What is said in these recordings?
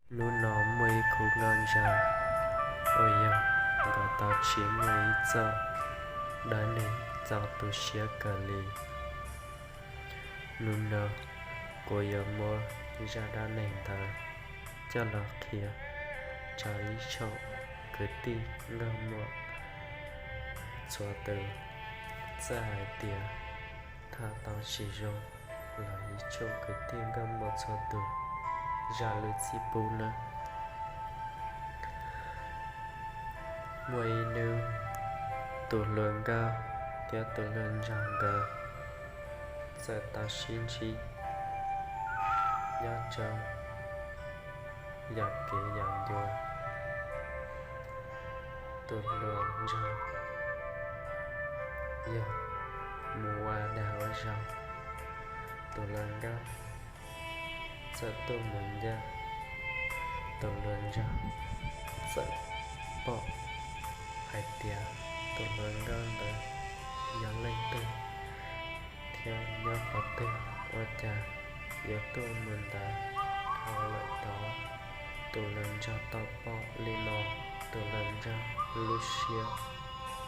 Hnub no muaj ib khub nkauj nraug uas yog nkawd tau tsim muaj ib txoj dab neeg txaus tu siab kawg li. Hnub no kuv yuav muab zaj dab neeg ntawd coj los qhia rau ib tsoom kwv tij nkauj muam txhua tus. Txawm hais tias tham tau tsis zoo los ib tsoom kwv tij nkauj muam txhua tus zam lub txim pub nawb. Muaj ib hnub, tus hluas nkauj thiab tus hluas nraug nkawd txawm tau sib ntsib nyob rau yam kev yam ncua. Tus hluas nraug yog mus ua dag ua zog, tus hluas nkauj txawm tuaj mus ncaj, tus hluas nraug txawm pom hais tias tus hluas nkauj ntawd yog leej twg thiab nyob qhov twg, ua cas yuav tuaj mus ntawd dhau lawm tod. Tus hluas nraug tau pom li no, tus hluas nraug lub siab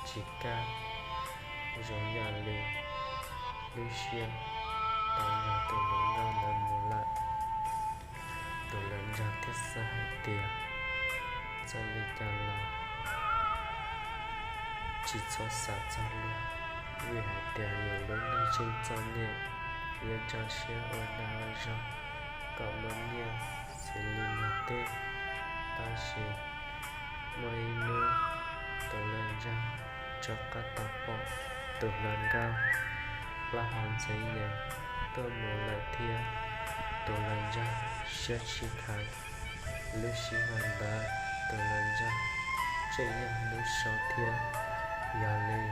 tsis kaj, zoo yam li lub siab tau nrog tus hluas nkauj ntawd mus lawm. Tus hluas nraug thiaj xav hais tias txawm li cas los tsis txhob xav txog luag, vim hais tias yus lub neej tseem txom nyem, yuav rau siab ua dag ua zog kom muaj nyiaj xws li luag tej. Tab sis muaj ib hnub, tus hluas nraug rov qab tau pom tus hluas nkauj plaub hau ntxeev yees tuaj mus lawm thiab. Tus hluas nraug siab tsis kheev, lub sij hawm ntawd tus hluas nraug tseem yog lub so thiab. Yog li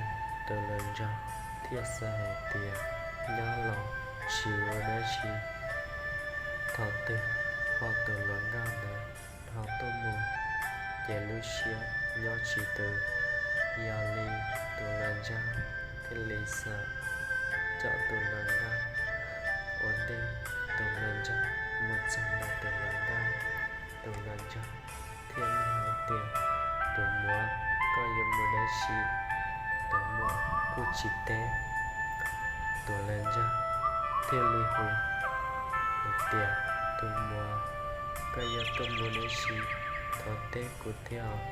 tus hluas nraug thiaj xav hais tias nyob los tsis ua dab tsi, thaum twg pom tus hluas nkauj ntawd dhau tuaj mus ces lub siab nyob tsis tus. Yog li tus hluas nraug thiaj li xav caum tus hluas nkauj ua ntej tus hluas nraug mus txog ntawm tus hluas nkauj. Tus hluas nraug thiaj li hais tias, tus muam, koj yuav mus dab tsi? Tus muam kuj tsis teb. Tus hluas nraug thiaj li hu hais tias, tus muam, koj yuav tuaj mus dab tsi? Thov teb kuv thiab os.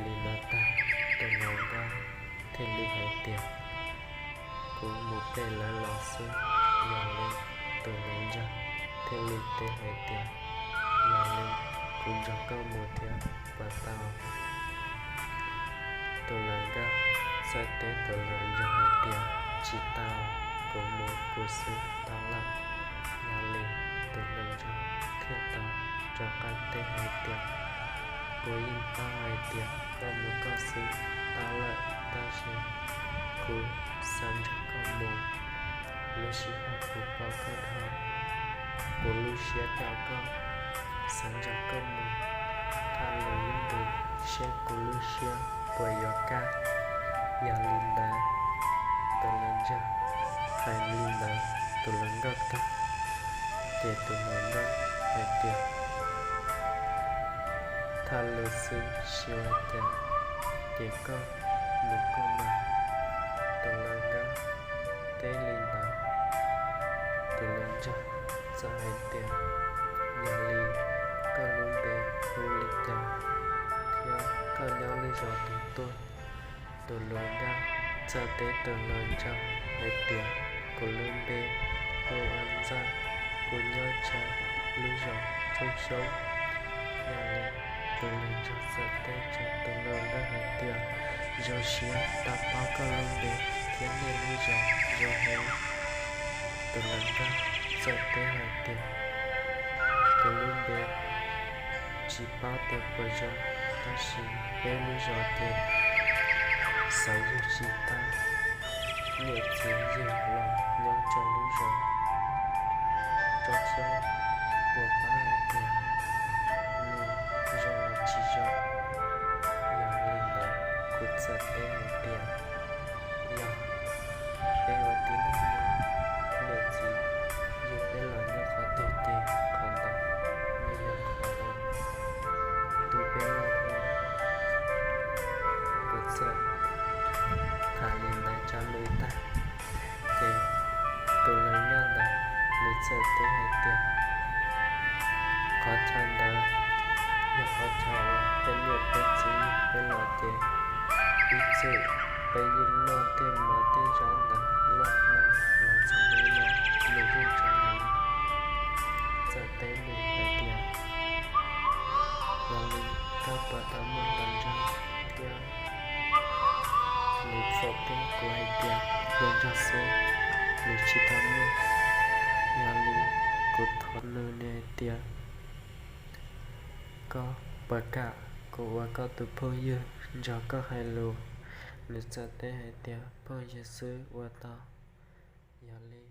Li no tag, tus hluas nkauj thiaj li hais tias, kuv mus pem lawv los xwb. Yog li tus hluas nraug thiaj li teb hais tias, yog li kuv nrog koj mus thiab puas tau? Tus hluas nkauj txawm teb tus hluas nraug hais tias, tsis tau, kuv mus kuv xwb tau lawm. Yog li tus hluas nraug thiaj tau rov qab teb hais tias, kuv yeej paub hais tias koj mus koj xwb tau lawm, tab sis kuv xav nrog koj mus. Lub sij hawm kuv pom koj dhau, kuv lub siab caum koj, xav nrog koj mus tham lus ib ntus seb kuv lub siab puas yuav kaj. Yog li ntawd, tus hluas nraug hais li ntawd, tus hluas nkauj tag, ces tus hluas nkauj hais tias, tham lus xwb tsis ua cas, ces koj mus koj mas. Tus hluas nkauj teb li ntawd, tus hluas nraug txawm hais tias, yog li koj lub npe hu li cas thiab koj nyob lub zos twg tuaj? Tus hluas nkauj txawm teb tus hluas nraug hais tias, kuv lub npe hu ua Ntxawm, kuv nyob rau lub zos Tsoob Xyoob. Yog li tus hluas nraug txawm teb rau tus hluas nkauj hais tias, zoo siab tau paub koj lub npe thiab nej lub zos zoo heev. Tus hluas nkauj txawm teb hais tias, kuv lub npe tsis paub tias puas zoo, tab sis peb lub zos ces xav yug tsis tau, niam txiv yug los nyob rau lub zos Tsoob Xyoob, puas paub hais tias nws zoo los tsis zoo? Yog li ntawd kuv txawm teb hais tias, yog peb ua tib neeg nyob, niam txiv yug peb los nyob qhov twg ces qhov ntawd nws yog qhov txawm teb hais tias, qhov chaw ntawd yog qhov chaw uas peb niam peb txiv peb los ces ib txwm peb yeej noj tej mov tej zaub ntawd loj hlob los txog hnub no nws yeej tseem hnav. Txawm teb nws hais tias, yog li koj puas tau muaj hluas nraug thiab? Nws txawm teb kuv hais tias, hluas nraug xwb nws tsis tau muaj. Yog li kuv thov nws, nws hais tias, koj puas kam kuv ua koj tus phooj ywg nrog koj hais lus? Nws txawm teb hais tias, phooj ywg xwb ua tau. Yog li